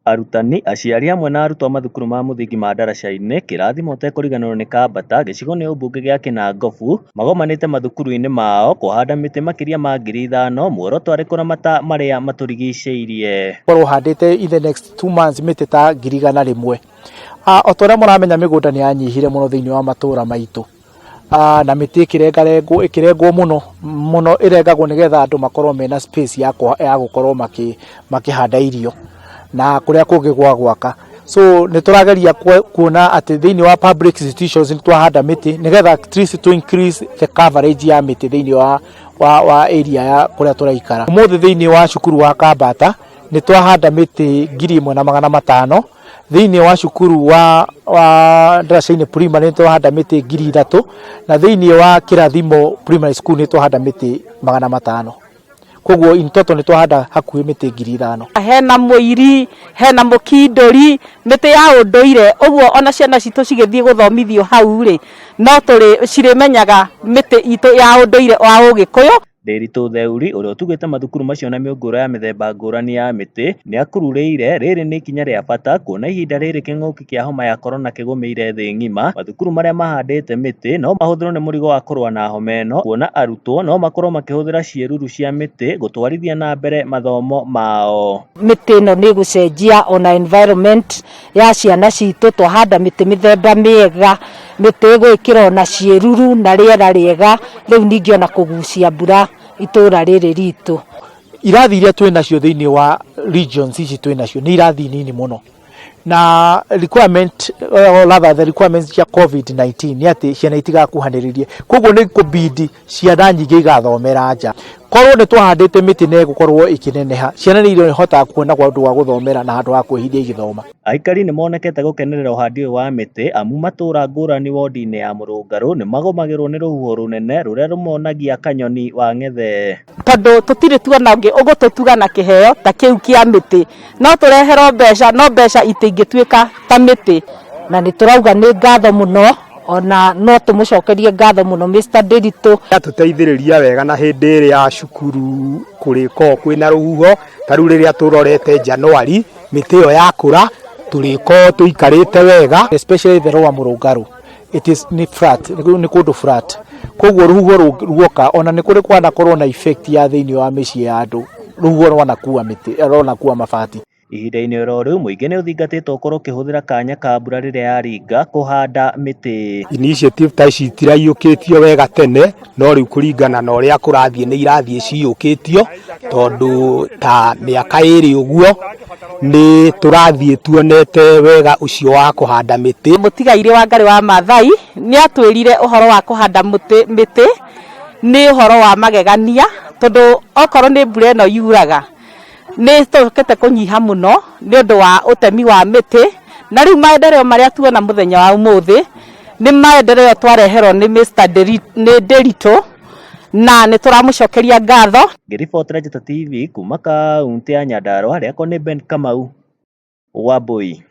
Arutani, aciari hamwe na arutwo a mathukuru ma mũthingi ma Ndaraca-inĩ, kĩrathimo ũtekũriganĩrwo nĩ Kambata, gĩcigo-inĩ ũmbunge gĩa Kinangofu, magomanĩte mathukuru-inĩ mao kũhanda mĩtĩ makĩria ma 5000 muoroto arĩ kũramata marĩa matũrigicĩirie. Korwo handĩte in the next 2 months mĩtĩ ta 100,000. O ta ũrĩa mũramenya, mĩgũnda nĩ yanyihire mũno thĩinĩ wa matũra maitũ, na mĩtĩ ĩkĩrengarengwo, ĩkĩrengwo mũno mũno, ĩrengagwo nĩgetha andũ makorwo mena space ya gũkorwo makĩhanda irio na kũrĩa kũngĩ gwa gwaka. So nĩ tũrageria kuona atĩ thĩinĩ wa public institutions nĩ twahanda mĩtĩ nĩgetha at least to increase the coverage ya mĩtĩ thĩinĩ wa area ya kũrĩa tũraikara. Ũmũthĩ thĩinĩ wa cukuru wa Kambata nĩ twahanda mĩtĩ 1500. Thĩinĩ wa cukuru wa Ndaraca-inĩ Primary nĩ twahanda mĩtĩ 3000, na thĩinĩ wa Kĩrathimo Primary School nĩ twahanda mĩtĩ 500. Koguo in total nĩ twahanda hakuhĩ mĩtĩ 5000. Hena mũiri, hena mũkindũri, mĩtĩ ya ũndũire ũguo. Ona ciana citũ cigĩthiĩ gũthomithio hau rĩ, no tũrĩ cirĩmenyaga mĩtĩ itũ ya ũndũire wa Ũgĩkũyũ. Ndĩritũ Theuri, ũrĩa ũtugĩte mathukuru macio na mĩũngũrwa ya mĩthemba ngũrani ya mĩtĩ, nĩ akururĩire rĩrĩ nĩ ikinya rĩa bata kuona ihinda rĩrĩ kĩng'ũki kĩa homa ya korona kĩgũmĩire thĩ ng'ima. Mathukuru marĩa mahandĩte mĩtĩ no mahũthĩrwo nĩ mũrigo wa kũrũa na homa ĩno, kuona arutwo no makorwo makĩhũthĩra ciĩruru cia mĩtĩ gũtwarithia na mbere mathomo mao. Mĩtĩ ĩno nĩ ĩgũcenjia ona environment ya ciana citũ. Twahanda mĩtĩ mĩthemba mĩega, mĩtĩ ĩgwĩkĩra ona ciĩruru na rĩera rĩega, rĩu ningĩ ona kũgucia mbura itũra rĩrĩ ritũ. Irathi iria twĩ nacio thĩinĩ wa regions ici twĩ nacio nĩ irathi nini mũno, na requirement, or rather the requirements cia COVID-19 nĩ atĩ ciana itigakuhanĩrĩrie, koguo nĩ kũbidi ciana nyingĩ igathomera nja. Korwo nĩ twahandĩte mĩtĩ na ĩgũkorwo ĩkĩneneha, ciana nĩ ihotaga kuona handũ wa gũthomera na handũ ha kwĩhithia igĩthoma. Aikari nĩ monekete gũkenerera ũhandi ũyũ wa mĩtĩ, amu matũra ngũrani wondi-inĩ ya Mũrũngarũ nĩ magũmagĩrwo nĩ rũhuho rũnene rũrĩa rũmonagia kanyoni wa ng'ethe. Tondũ tũtirĩ tuona ũngĩ ũgũtũtuga na kĩheo ta kĩu kĩa mĩtĩ. No tũreherwo mbeca, no mbeca itingĩtuĩka ta mĩtĩ. Na nĩ tũrauga nĩ ngatho mũno, ona no tũmũcokerie ngatho mũno Mr. Ndiritu. Atũteithĩrĩria wega na hĩndĩ ĩrĩa cukuru kũrĩkorwo kwĩna rũhuho, ta rĩu rĩrĩa tũrorete Januari, mĩtĩ ĩyo yakũra tũrĩkorwo tũikarĩte wega. Especially the lower Mũrũngarũ, it is nĩ flat, nĩ kũndũ flat, koguo rũhuho ruoka ona nĩ kũrĩ kwanakorwo na effect ya thĩinĩ wa mĩciĩ ya andũ, rũhuho rwanakua mĩtĩ, rwanakua mabati. Ihinda-inĩ oro rĩu, mũingĩ nĩ ũthingatĩtwo ũkorwo ũkĩhũthĩra kanya ka mbura rĩrĩa yaringa kũhanda mĩtĩ. Initiative ta ici itiraiyũkĩtio wega tene, no rĩu kũringana na ũrĩa kũrathiĩ nĩ irathiĩ ciyũkĩtio, tondũ ta mĩaka 2 ũguo nĩ tũrathiĩ tuonete wega ũcio wa kũhanda mĩtĩ. Mũtigairĩ wa Ngarĩ wa Maathai nĩ atwĩrire ũhoro wa kũhanda mũtĩ, mĩtĩ nĩ ũhoro wa magegania, tondũ okorwo nĩ mbura ĩno yuraga nĩ tũkĩte kũnyiha mũno nĩ ũndũ wa ũtemi wa mĩtĩ. Na rĩu maendeleo marĩa tuona mũthenya wa ũmũthĩ nĩ maendeleo twareherwo nĩ Mr. nĩ Ndiritu, na nĩ tũramũcokeria ngatho. Ngĩribotera Njata TV kuma kaũntĩ ya Nyandarua, rĩakwa nĩ Ben Kamau wa Mbui.